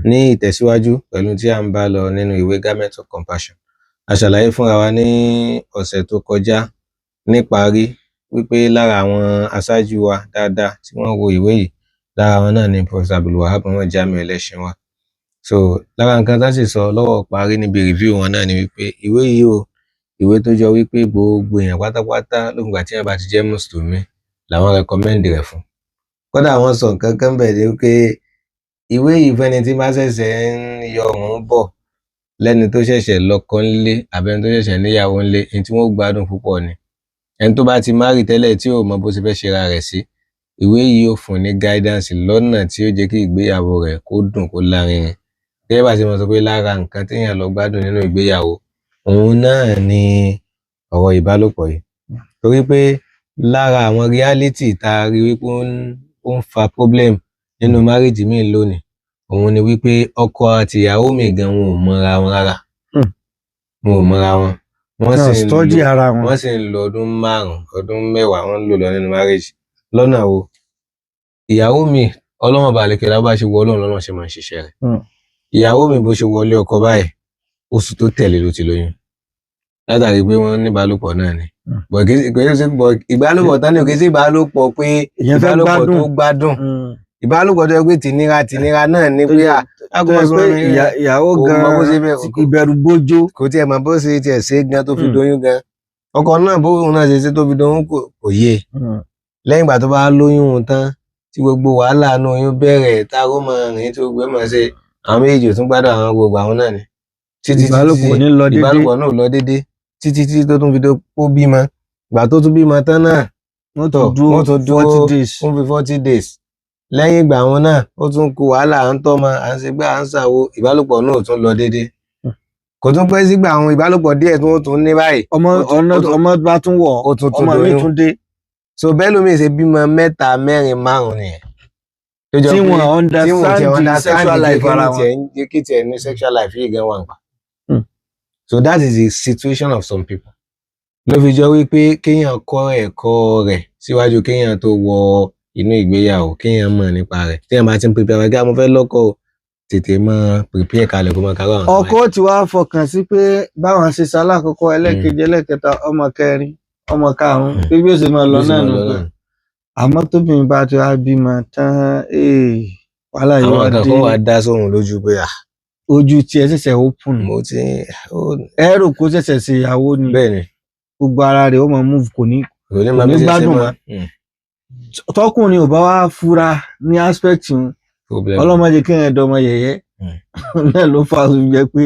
Ní ìtẹ̀síwájú pẹ̀lú tí à ń bá lọ nínú ìwé Garment of Compassion, a ṣàlàyé fúnra wa ní ọ̀sẹ̀ tó kọjá níparí wípé lára àwọn aṣáájú wa dáadáa tí wọ́n wo ìwé yìí, lára wọn náà ni Professor Abdulwahab Muhammad Jamiu Ẹlẹ́ṣin wa. So lára nǹkan tá sì sọ lọ́wọ́ parí níbi review wọn náà ni wípé ìwé yìí o, ìwé tó jọ wípé gbogbo èèyàn pátápátá lóògùn àti èèyàn bá ti jẹ́ mùsùlùmí làwọn recommend rẹ̀ fún. Kódà wọ́n sọ nǹkan kan bẹ̀ ni wípé ìwé yìí fẹ́ni tí bá ṣẹ̀ṣẹ̀ ń yọ òun bọ̀, lẹ́ni tó ṣẹ̀ṣẹ̀ lọ́kọ ńlé àbẹ́ni tó ṣẹ̀ṣẹ̀ níyàwó ńlé, ní tí wọ́n gbádùn púpọ̀ ni. Ẹni tó bá ti marry tẹ́lẹ̀ tí ò mọ bó ṣe fẹ́ ṣera rẹ̀ sí, ìwé yìí ó fún ní guidance lọ́nà tí ó jẹ́ kí ìgbéyàwó rẹ̀ kó dùn, kó lárinrin. Gẹ́gẹ́ bá ṣe mọ̀ sọ pé lára nǹkan téèyàn lọ gbádùn nínú ìgbéyàwó òun náà ni ọ̀rọ̀ ìbálòpọ̀ yìí, torí pé lára àwọn reality tá a rí wípé ó ń fa problem nínú marriage míì lónìí òun ni wípé ọkọ àti ìyàwó mi gan wọn ò mọra wọn rárá. Wọn ò mọra wọn, wọ́n sì ń tọ́jú lo ara wọn. Wọ́n sì ń lo ọdún 5, ọdún 10, wọ́n ń lò lọ nínú marriage. Lọ́nà wo? Ìyàwó mi, Ọlọ́run bá lè kẹ́lá bá ṣe wọ Ọlọ́run lọ́nà ṣe máa ń ṣiṣẹ́ rẹ̀. Ìyàwó mi, bó ṣe wọlé ọkọ báyìí, oṣù tó tẹ̀lé ló ti lóyún, látàrí pé wọ́n ní ìbálòpọ̀ náà ni. Bọ̀ kì í ṣe bọ̀ ìbálòpọ̀ tán ni, kì í ṣe ìbálòpọ̀ pé Ìyẹn fẹ́ ìbálòpọ̀ tó gbádùn. gbádùn, ìbálòpọ̀ tó yẹ pé tìnira tìnira náà ni Tó pé jẹ́ à tó yẹ pé ìyàwó kò gan mọ bó ṣe fẹ́ ìbẹ̀rù bójó. Kò tiẹ̀ mọ bó ṣe tiẹ̀ ṣe gan tó fi doyún gan. Ọkọ náà, bóun náà ṣe ṣe tó fi doyún, kò yé. Lẹ́yìn ìgbà tó bá lóyún òun tán, tí gbogbo wàhálà inú oyún bẹ̀rẹ̀, táàró máa rìn, tí gbogbo ẹ̀ máa ṣe, àwọn méjèèjì ò tún gbádùn àwọn gbogbo àwọn náà ni títí Ìbálòpọ̀ ní lọ dédé. Ìbálòpọ̀ náà ò lọ dédé títí títí tó tún fi tó kó bímọ. Ìgbà tó tún bímọ tán náà, Wọ́n tọ̀ tún dúró wọ́n tún dúró 40 days. Fún fi 40 days. Lẹ́yìn ìgbà wọn náà, ó tún kú wàhálà, à ń tọ́mọ, à ń ṣe gbá, à ń ṣàwo, ìbálòpọ̀ náà ò tún lọ dédé. Kò tún pẹ́ sígbà àwọn ìbálòpọ̀ díẹ̀ tí wọ́n tún ní báyìí, Ọmọ ọ̀nà ọmọ bá tún wọ̀, ó tún tún ọmọ mi doyún. tún dé. So bẹ́ẹ̀ lómi ṣe bímọ mẹ́ta, mẹ́rin, márùn nìyẹn tó jọ Tí pé wọ́n tí wọ́n understand tiẹ̀ the understand sexual pé life kí ara ni wọn. tiẹ̀ ń jẹ́ kí tiẹ̀ ní sexual life yìí gan wà nípa. So that is the situation of some people. Ló fi jọ wípé kéèyàn kọ́ ẹ̀kọ́ rẹ̀ síwájú kéèyàn tó wọ inú ìgbéyàwó, kéèyàn mọ̀ nípa rẹ̀. Téèyàn bá ti ń prepare rẹ̀, mo fẹ́ lọ́kọ o, tètè máa prepare kalẹ̀ kó máa kárọ̀ àwọn Ọkọ tí wàá fọkàn sí pé báwọn ṣe ṣalákọ̀ọ́kọ́, ẹlẹ́ẹ̀kejì, ẹlẹ́ẹ̀kẹta, ọmọ kẹrin, ọmọ karùnún, pé bí ó ṣe máa lọ náà nù pé àmọ́ tóbìnrin bá ti wá bímọ tán, wàhálà yìí Àwọn wá kan dé. kan wà dá sóhun lójú pé à Ojú tiẹ̀ ṣẹ̀ṣẹ̀ open. Mo ti ó Ẹ rò kó ṣẹ̀ṣẹ̀ ṣe ìyàwó ni. Bẹ́ẹ̀ ni. Gbogbo ara rẹ̀ ó máa move, kò ní Kò ní kò máa ní bí ṣe ṣe gbádùn mọ́. mọ́. Tọkùnrin ò bá wá fura ní aspect un, Problem. ọlọ́mọdé kéèyàn dọmọ yẹ̀yẹ́ náà ló fà á tó fi jẹ́ pé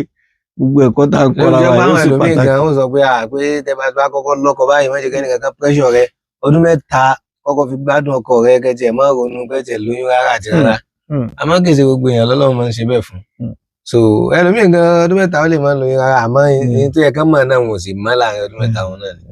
gbogbo ẹ̀kọ́ tá à ń kọ́ra Lójú wa báwọn yóò sì ẹlòmíì pàtàkì. gan ó sọ pé à pé tẹ bá bá kọ́kọ́ lọ́kọ báyìí, má jẹ́ kẹ́ni kankan pressure rẹ, ọdún 3 kọ́kọ́ fi gbádùn ọkọ rẹ, kẹtì ẹ̀ má ronú kẹtì ẹ̀ lóyún rárá àti rárá. Àmọ́ kì í ṣe gbogbo èèyàn lọ́lọ́run máa ń ṣe bẹ́ẹ̀ fún. So ẹlòmíì gan, ọdún 3 ó lè má lóyún rárá, àmọ́ ní tó yẹ ká mọ̀ náà, wọn ò sì mọ̀ láàrin ọdún 3 wọn náà ni.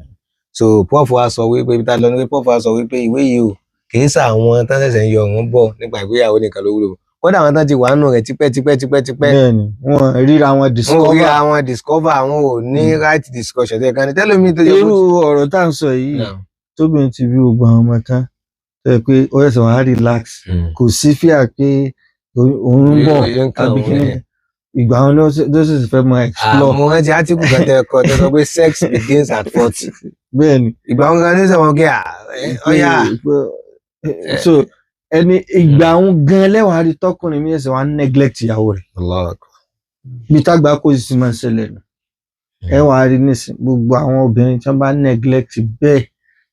So prof wa sọ wípé ibi tá a lọ ní pé prof wa sọ wípé ìwé yìí o, kì í ṣàwọn tán ṣẹ̀ṣẹ̀ ń yọ òun bọ̀ nípa ìgbéyàwó nìkan ló wúlò, kódà àwọn tán ti wà nù rẹ̀ tipẹ́ tipẹ́ tipẹ́ tipẹ́. Bẹ́ẹ̀ni, wọn ríra wọn Wọn ò discover. rí àwọn discover, àwọn ò ní right discussion tó yẹ ká ní tẹ́lómi tó yẹ Irú ọ̀rọ̀ tá à ń sọ yìí, Náà. tóbìnrin ti bí gbogbo àwọn ọmọ tán, tó yẹ pé ó ṣẹ̀ṣẹ̀ wá relax, kò sí fíà pé òun ń bọ̀ Yóò ń kàn àbí òun kíní nìyẹn. Ìgbà wọn ló sì fẹ́ mọ explore. Mo rántí átíkù kan tẹ kọ tó sọ pé sex begins at 40. Bẹ́ẹ̀ni. Ìgbà wọn kan ní sọ̀rọ̀ kí ọ̀yà. So ẹni ìgbà òun gan lẹ́wàá rí tọkùnrin mi ẹsẹ̀ wá neglect ìyàwó rẹ̀, bí tágbà kò sì máa ń ṣẹlẹ̀ nù. Ẹ wàá rí nísìn, gbogbo àwọn obìnrin tí wọ́n bá neglect bẹ́ẹ̀,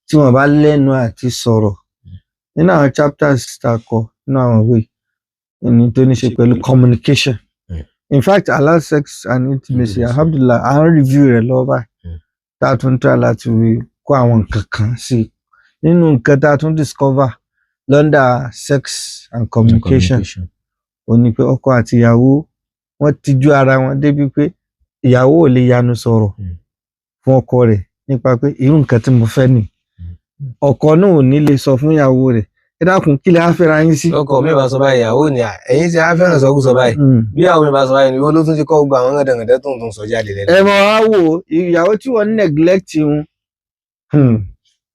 tí wọ́n bá lẹ́nu àti sọ̀rọ̀ nínú àwọn chapters tá a kọ nínú àwọn ìwé ní tó ní ṣe pẹ̀lú communication. In fact, Halal Sex and Intimacy, Intimacy. alhamdulillah, à ń review rẹ̀ lọ́wọ́ báyìí, tá a tún try láti kó àwọn nǹkan kan sí i nínú nǹkan tá a tún discover under sex and communication. Ó ní pé ọkọ àti ìyàwó, wọ́n tijú ara wọn débi pé ìyàwó ò lè yanu sọ̀rọ̀ fún ọkọ rẹ̀ nípa pé irú nǹkan tí mo fẹ́ nì. Ọkọ náà ò ní lè sọ fún ìyàwó rẹ̀, ẹ dákun, kí lè á fẹ́ra yín sí. Ọkọ mi bá sọ báyìí, ìyàwó ni ẹ̀yin tí a fẹ́ràn sọkúsọ báyìí. Bí àwọn mi bá sọ báyìí ni wọ́n ló tún ti kọ́ gbogbo àwọn rẹ̀dẹ̀rẹ̀dẹ̀ tó ń tún sọ jáde lẹ́nu. Ẹ mọ̀ wá wò, ìyàwó tí wọ́n neglect ń,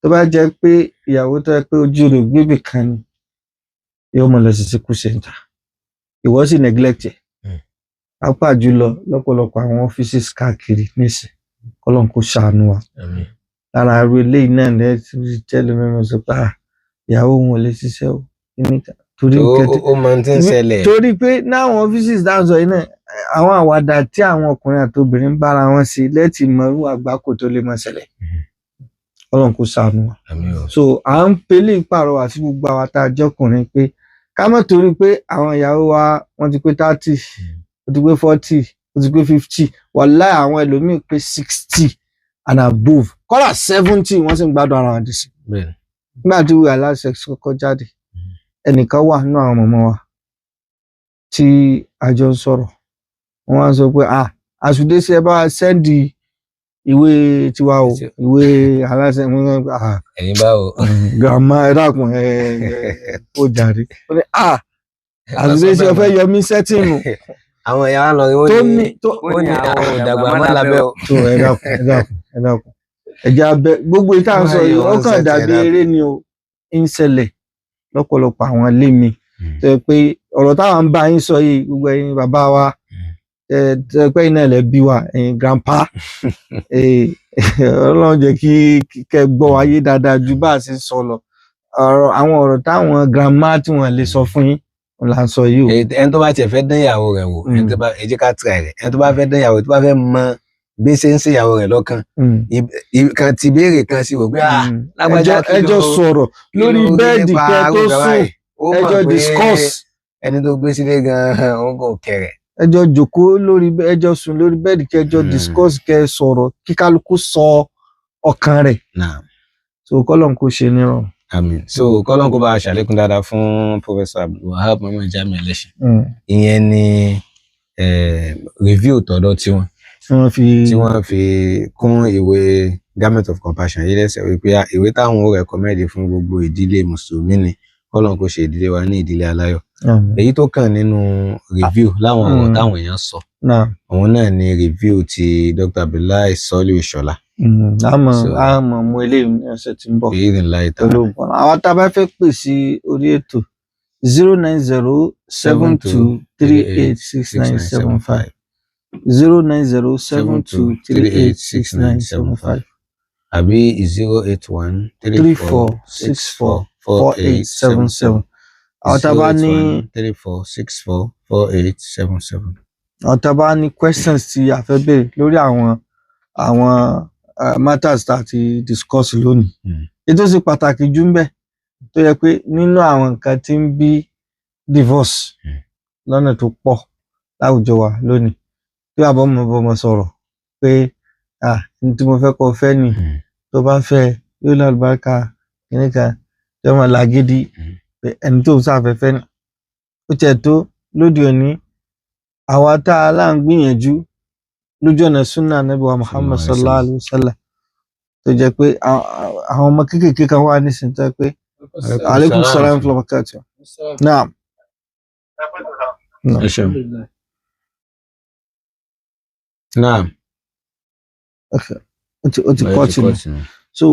tó bá jẹ́ pé ìyàwó tó yẹ pé ojú rẹ̀ gbébì kan ni, yóò mọ̀ lọ sí sickle center. Ìwọ sì neglect ẹ̀. Pàápàá jùlọ lọ́pọ̀lọpọ̀ àwọn offices káàkiri nísìn, kọ́lọ́n kó ṣàánú wa. Àmín. Lára irú eléyìí náà lẹ́ẹ̀tì tẹ́lẹ̀ mímọ́ sọ pé, "Ah, ìyàwó òun ò lè ṣiṣẹ́ o," kíní kan torí nǹkan Ó mọ ohun tí ń ṣẹlẹ̀. Torí pé náwọn offices dáhùn yìí náà, àwọn àwàdà tí àwọn ọkùnrin àti obìnrin ń bára wọn sí lẹ́ẹ̀tì mọ irú àgbákò tó lè máa ṣẹlẹ̀. Ọlọ́run kó ṣàánú wa. Àmín o. So à ń pelé ìpàrọwà sí gbogbo àwa tá a jọkùnrin pé ká má torí pé àwọn ìyàwó wa wọ́n ti pé 30, ó ti pé 40, ó ti pé 50. Wàláì, àwọn ẹlòmíì pé 60 and above, kọ́lá 70, wọ́n sì ń gbádùn ara wọn dì sí. Nígbà tí wíwà láti sex kọ́kọ́ jáde, ẹnìkan wà nínú àwọn mọ̀mọ́ wa tí a jọ ń sọ̀rọ̀, wọ́n wá ń sọ pé, "Ah, àsùdé sí ẹ bá wa send ìwé tiwa o, ìwé aláṣẹ." Wọn sọ pé, "Ah, Ẹ̀yin báwo? grandma, ẹ dákun, ẹ ẹ ó jàre." Ó ní, "Ah, àsùdé sí ọ fẹ́ yọ mí sẹ́tìnù." Àwọn ẹ̀yà wa lọ rí, wọ́n tó ní ní tó wọ́n ní àwọn òdàgbà mọ́ lábẹ́ o. Tó ẹ dákun, ẹ dákun, ẹ dákun, ẹjẹ abẹ gbogbo ìta ń sọ yìí, ó kàn dàbí eré ni o, ń ṣẹlẹ̀ lọ́pọ̀lọpọ̀ àwọn ilé mi tó yẹ pé ọ̀rọ̀ táwọn ń bá yín sọ yìí, gbogbo ẹ̀yin bàbá wa, ẹ tó yẹ pé iná ilẹ̀ bí wa, ẹ̀yin grandpa, Ọlọ́run jẹ́ kí kẹ́ gbọ́ wáyé dáadáa ju bá a ṣe ń sọ lọ. Ọ̀rọ̀ àwọn ọ̀rọ̀ táwọn grandma tí wọ́n lè sọ fún yín òun là ń sọ yìí o. Ẹni tó bá tiẹ̀ fẹ́ dán ìyàwó rẹ̀ wò, ẹni tó bá, ẹ jẹ́ ká try rẹ̀, ẹni tó bá fẹ́ dán ìyàwó, tó bá fẹ́ mọ bí ṣe ń ṣe ìyàwó rẹ̀ lọ́kàn, kan ti béèrè kan sí wò pé, "Ah, lágbájá, ẹjọ́ ẹjọ́ sọ̀rọ̀ kí lórí ló rí bẹ́ẹ̀dì nípa kẹ́ tó arúgbó sùn, báyìí?" Ó mọ̀ ẹjọ́ pé discuss. Ẹni tó gbé sílé gan-an, òun kò kẹ̀rẹ̀. Ẹjọ́ jòkóó lórí ẹjọ́ sùn lórí bẹ́ẹ̀dì, kẹjọ discuss, kẹ́ sọ̀rọ̀, kí kálukú sọ ọkàn rẹ̀. So kọ́lọ́n kó ṣe nírọ̀rùn. Àmín. So kọ́lọ́n kó bá a ṣàlékún dáadáa fún Professor Abdulwahab Muhammad Jamiu Ẹlẹ́ṣin. Ìyẹn ni review tọ̀dọ̀ tiwọn tí wọ́n fi tí wọ́n fi kún ìwé Garment of Compassion yìí lẹ́sẹ̀ wípé, ah, ìwé táwọn ó recommend fún gbogbo ìdílé mùsùlùmí ni. Kọ́lọ́n kó ṣe ìdílé wa ní ìdílé aláyọ̀. Èyí tó kàn nínú review láwọn ọ̀rọ̀ táwọn èèyàn sọ, òun náà ni review ti Dr. Abdullahi Soliu Ìṣọ̀lá. Àmọ́ àmọ́ mú eléyìí ní ọ̀sẹ̀ tí ń bọ̀. Èyí ni láì tán. Pẹ̀lú ògbọ́n àwọn tá a bá fẹ́ pè sí orí ètò, 09072386975, 09072386975, àbí 081 three 34 four 64 six four 48 48 77. 77. Àwọn tá a bá ní 34644877. Àwọn tá a bá ní questions tí a fẹ́ béèrè lórí àwọn matters tá a ti discuss lónìí, ètò sì pàtàkì jù ń bẹ tó yẹ pé nínú àwọn nǹkan tí ń bí divorce lọ́nà tó pọ̀ láwùjọ wa lónìí, tí bàbá ọmọ bọ́mọ sọ̀rọ̀ pé, "Ah, ní tí mo fẹ́ kó fẹ́ ni, tó bá fẹ́ yóò lọ àlùbáríkà kìíní kan," tí wọ́n máa làgídí pé ẹni tó ń sáfẹ́fẹ́ ni ó tiẹ̀ tó. Lóde òní, àwa tá a là ń gbìyànjú lójú ọ̀nà sunna Ànábì wa Muhammad sallallahu alayhi wa sallam, tó jẹ́ pé àwọn ọmọ kéékèèké kan wà nísìnyí tó jẹ́ pé. Aleykum salaam wa rahmatullahi wa barakatuh. Naam. Ẹ ṣeun. Naam. Okay. Ó ti kọ́ tì mí. So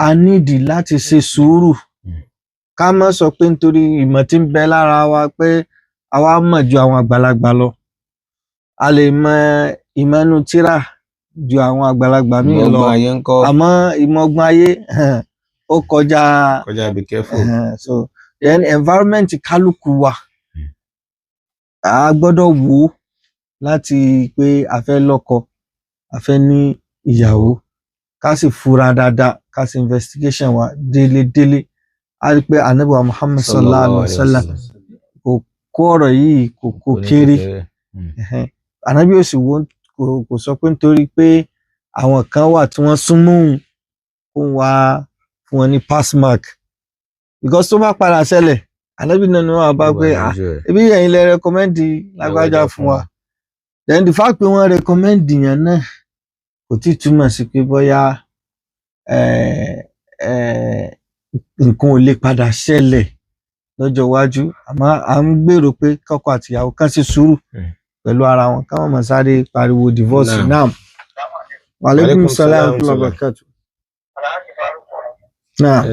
a nídìí láti ṣe sùúrù. Ká má sọ pé nítorí ìmọ̀ tí ń bẹ lára wa pé àwa mọ̀ ju àwọn àgbàlagbà lọ. A lè mọ ìmọ̀ inú tírà ju àwọn àgbàlagbà míì lọ, Ọgbọ́n ayé ń kọ́. àmọ́ ìmọ̀ ọgbọ́n ayé, ó kọjá. Kọjá be careful. So then environment kálukú wa, a gbọ́dọ̀ wò ó láti pé a fẹ́ lọ́kọ, a fẹ́ ní ìyàwó, ká sì fura dáadáa, ká sì investigation wa délédélé. A rí i pé Ànábì wa Muhammad sallallahu alaihi wa sallam kò kó ọ̀rọ̀ yìí, kò kó kéré. Ẹhẹ́n. Ànábì ò sì wo, kò sọ pé nítorí pé àwọn kan wà tí wọ́n súnmọ́ òun, kó wá fún wọn ní pass mark, because tó bá padà ṣẹlẹ̀, Ànábì náà ni wọ́n bá pé, "Ah, ebi ẹ̀yin lẹ recommend lágbájá fún wa." Then the fact pé wọ́n recommend yẹn náà kò tí ì túmọ̀ sí pé bóyá nǹkan ò lè padà ṣẹlẹ̀ lọ́jọ́ iwájú. Àmọ́ à ń gbèrò pé kọ́kọ àtìyàwó kan ṣe sùúrù pẹ̀lú ara wọn, káwọn máa sáré pariwo divorce. Naam. Naam. Wa alaikum Alaikum salam salam wa rahmatullahi wa barakatuh. Naam.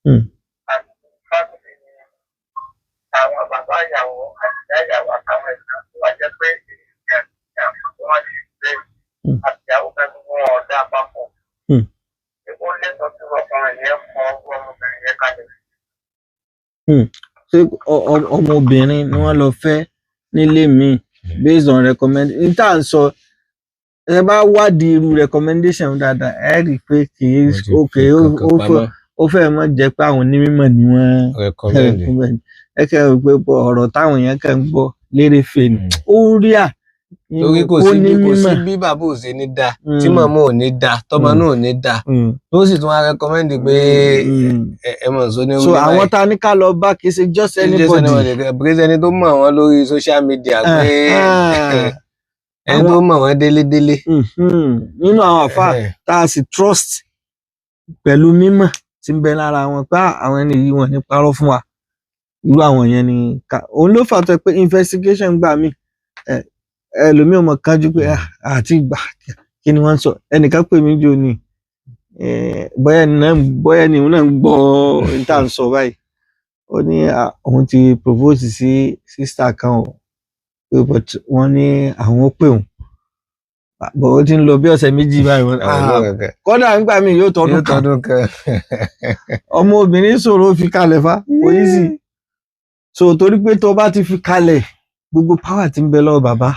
Àti family ni àwọn bàbá ìyàwó àti ìyá ìyàwó àtàwọn ẹ̀ka tó wá jẹ́ pé èèyàn ìyàwó wọn ti gbé àti ìyàwó kan gbogbo wọn ọ̀dà papọ̀. Ó lẹ́tọ̀ọ́ sí ọkùnrin yẹn kọ ọmọbìnrin yẹn kalẹ̀. Ṣé ọmọbìnrin ni wọ́n lọ fẹ́ nílé mi based on recommend n tá à ń sọ? Ẹ bá wádìí irú recommendation dáadáa, ẹ rí i pé kì í Wọ́n ti òkè fi kankan pamọ́. Ó fẹ́ mọ́ jẹ́ pé àwọn onímọ̀ ni wọ́n Recommend. Recommend. Ẹ kẹ́ ẹ rò pé bọ ọ̀rọ̀ táwọn èèyàn kàn ń gbọ́ lérèfé ni. Ó rí à Torí kò ó sí ní bí kò sí mímọ̀. bí bàbá ò ṣe ní dáa, tí màmá ò ní dáa, tọmọ náà ò ní dáa, tó sì tún wá recommend pé ẹ mọ̀ sọ ní So àwọn tá a ní ká lọ bá kì í ṣe just anybody. Anybody ẹni tó mọ̀ wọ́n lórí social media pé ẹni tó mọ̀ wọ́n délédélé. Nínú àwọn àfáà tá a sì trust pẹ̀lú mímọ̀ tí ń bẹ lára wọn pé àwọn ẹni yìí wọn ní parọ́ fún wa, irú àwọn yẹn ni ká. Òun ló fà tó pé investigation gbà mí, ẹlòmíì ọmọ kánjú pé àti ìgbà kí ni wọ́n ń sọ. Ẹnìkan pè mí jò ní bóyá ẹni náà ń gbọ́ ní tá à ń sọ báyìí. Ó ní òun ti propose sí sister kan o pé, but wọ́n ní àwọn ó pè òun, but ó ti ń lọ bí ọ̀sẹ̀ 2 báyìí. Wọ́n Àwọn ọmọ kankan. Kódà nígbà míì yóò tọdún Yóò kan. tọdún kan. Ọmọ obìnrin ṣòro fi kalẹ̀ fa, kò easy. So torí pé tó bá ti fi kalẹ̀, gbogbo power tí ń bẹ lọ́wọ́ bàbá,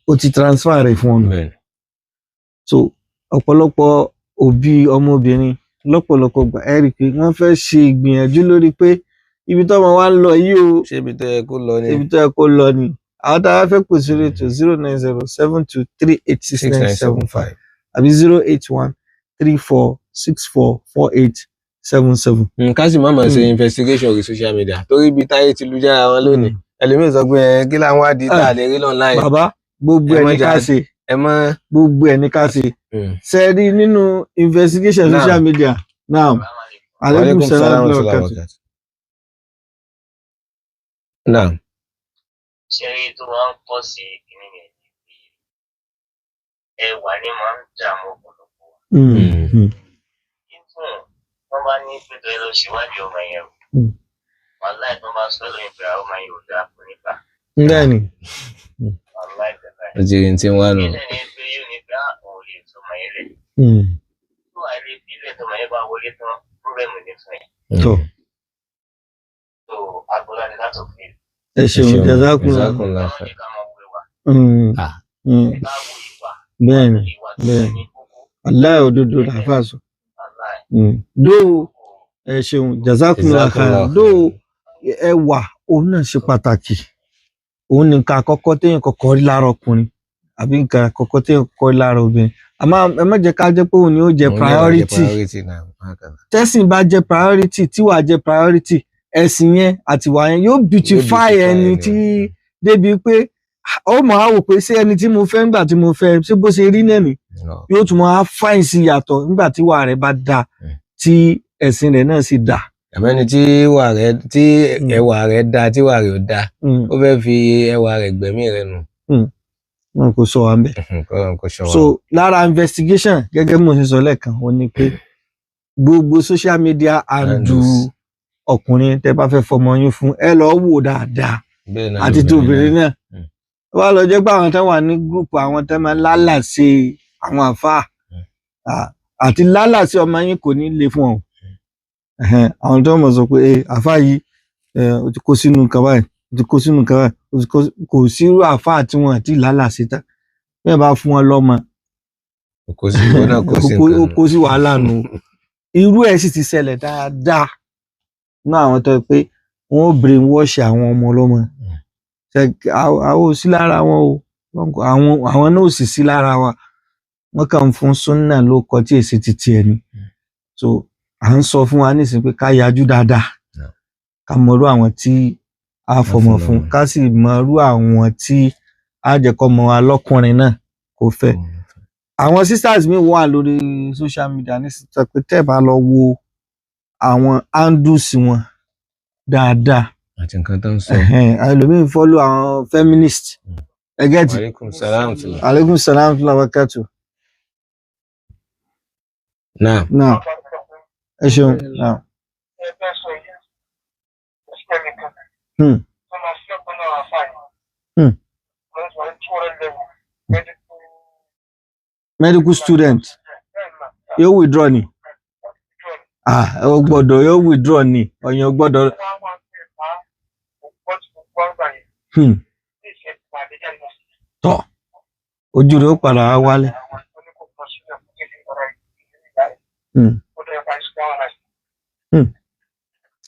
ó ti transfer rẹ̀ fún ọ̀nà. So ọ̀pọ̀lọpọ̀ òbí ọmọbìnrin lọ́pọ̀lọpọ̀ gbà, ẹ rí i pé wọ́n fẹ́ ṣe ìgbìyànjú lórí pé ibi tọ́mọ wa ń lọ yìí o, Ṣé ibi tó yẹ kó lọ ni? Ibi tó yẹ kó lọ ni. Àwọn tá a bá fẹ́ pè sórí ètò, 09072386975 àbí 08134644877. Ká sì má máa ṣe investigation orí social media, torí ibi táyé ti lu jára wọn lónìí, ẹlòmíì sọ pé ẹ kí làwọn wádìí tá a lè rí online. Bàbá, gbogbo Ẹ ẹ̀ má ní ká ṣe. Ẹ mọ. Gbogbo ẹ̀ ní ká ṣe. Ṣe rí nínú investigation Naam. social media. Naam, aleykum salaam wa rahmatulah. Naam. Ṣe rí tó máa ń pọ̀ sí kinní yẹn ni pé ẹwà ni máa ń dààmú ọ̀pọ̀lọpọ̀ wa. Even wọ́n bá ní pé tó ẹ lọ ṣèwádìí ọmọ yẹn o, wàláì, tó bá sọ lóyún pé àwọn ọmọ yẹn ò dáa, kò ní gbà. Bẹ́ẹ̀ni. Wàláì tẹ̀lé. Ó ti rí ní tí ń wá nù. Ilé ní pé yóò ní pé àwọn ò lè tọmọ yẹn lẹ̀. Tó wà lè fi ilé tọmọ yẹn bá wọlé tán, problem ní fún yẹn. Tó. Tó agbọ́lá ni látọ̀ fi. Ẹ ṣeun, jazakumullah. Jazakumullah. Ọlọ́run ní ká máa wo ìwà. Ká wo ìwà. Bẹ́ẹ̀ni. Ìwà tó ní kókó. Aláì, òdodo làáfà sọ. Wàláì. Dó ẹ ṣeun, jazakumullah khairan. Dó ẹwà òun náà ṣe pàtàkì. Òun ní nǹkan àkọ́kọ́ téèyàn kọ́kọ́ rí lára ọkùnrin àbí nǹkan àkọ́kọ́ téèyàn kọ́kọ́ rí lára obìnrin, àmọ́ ẹ má jẹ́ ká jẹ́ pé òun ni ó jẹ́ Òun ni ó wá jẹ́ priority. Priority náà. Bákan náà. Tẹ́sìn bá jẹ́ priority, tíwà jẹ́ priority, ẹ̀sìn yẹn àtiwà yẹn yóò beautify beautify ẹni ẹni tí yẹn. débi pé ó mọ̀ á wò pé ṣé ẹni tí mo fẹ́ nígbà tí mo fẹ́, ṣé bó ṣe rí náà ni? No. Yóò tún máa fine sí yàtọ̀ nígbà tí ìwà rẹ̀ bá dáa, tí ẹ̀sìn rẹ̀ náà sì dáa. Àmọ́ ẹni tí ìwà rẹ̀ tí ẹwà rẹ̀ dáa, tí ìwà rẹ̀ ò dáa, ó fẹ́ fi ẹwà rẹ̀ gbẹ̀mí rẹ̀ nù. Wọn kò sọ wa ń bẹ̀. Kọ́lọ́run kó ṣọ́ wa. So lára investigation, gẹ́gẹ́ bí mo ṣe sọ lẹ́ẹ̀kan, ó ní pé gbogbo social media handle Handles. ọkùnrin tẹ́ bá fẹ́ fọmọ yín fún, ẹ lọ wò dáadáa. Bẹ́ẹ̀ náà Àti tóbìnrin náà. Ó wá lọ jẹ́ pé àwọn tán wà ní group, àwọn tán máa ń lálàsí àwọn àfáà àti lálàsí ọmọ yín kò ní le fún ọ. Ẹhẹn, àwọn tó mọ̀ sọ pé àfáà yìí, ó ti kó sínú nǹkan báyìí, ó ti kó sínú nǹkan báyìí, ó ti kó kò sírú àfáà tí wọn àti lálàsí tán bí wọn bá fún wọn lọ́mọ. Kò sí ìwọ náà kò sí ó nǹkan kó sí wàhálà nù. Irú ẹ̀ sì ti ṣẹlẹ̀ dáadáa náà, àwọn tó yẹ pé wọn ó brain wash àwọn ọmọ ọlọ́mọ. Àwọn ò sí lára wọn o. Àwọn náà ò sì sí lára wa. Wọn kàn ń fún súnà ló kọ tí èsì ti tiẹ̀ ni. So à ń sọ fún wa nísìnyí pé ká yájú dáadáa, ká mọrú àwọn tí a fọmọ fún fún, lọ́mọ. ká sì mọrú àwọn tí a jẹ́ kọ́ mọ wa lọ́kùnrin náà kó fẹ́. Àwọn sisters mi wà lórí social media nísìnyí tó pé tẹ́ ẹ bá lọ wo àwọn handles wọn dáadáa àti nǹkan tó ń sọ. ẹhẹn, ẹlòmíín follow àwọn feminist. Ẹ get. Aleykum salaam tula. Aleykum salam wa barakatuh. Naam. Now, ẹ ṣeun. Now. Hmm. Hmm. Medical student yóò withdraw ni. Ah, ó gbọ́dọ̀ yóò withdraw ni, ọ̀yàn gbọ́dọ̀. Tọ́ ojú rẹ̀ ó padà wá wálẹ̀.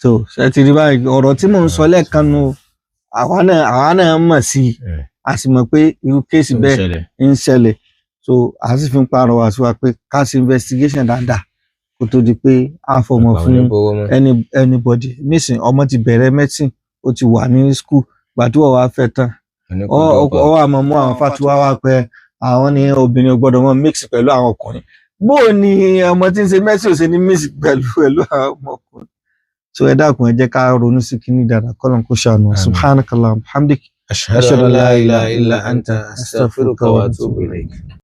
So ṣe ti rí báyìí ọ̀rọ̀ tí mò ń sọ lẹ́ẹ̀kan nu, àwa náà mọ̀ sí i, a sì mọ̀ pé irú case Ó ń bẹ́ẹ̀ ṣẹlẹ̀. ń ṣẹlẹ̀. So a sì fi ń pàrọwà sí wa pé ká ṣe investigation dáadáa kó tó di pé a fọmọ Àpà fún oníbówó mọ́. Anybody. Nísìn ọmọ ti bẹ̀rẹ̀ medicine, ó ti wà ní school, gbà tí wọ́n wá fẹ́ tán, Oníkó ọ drop out. ọ wà mọ̀ mú àwọn fatuwa wá pé àwọn ní obìnrin ò gbọ́dọ̀ mọ́ mix pẹ̀lú àwọn ọkùnrin. Bó o ní ọmọ tí ń ṣe medicine ò ṣe ní mix pẹ̀lú àwọn ọmọkùnrin? So ẹ dákun, ẹ jẹ́ ká ronú sí kíní dáadáa, kọ́lọ́n kó ṣàánú wa. Àmín. Subhanakallah, hamdik. Ashhadu an la ilaha illa anta, astaghfiruka wa atubu ilayk.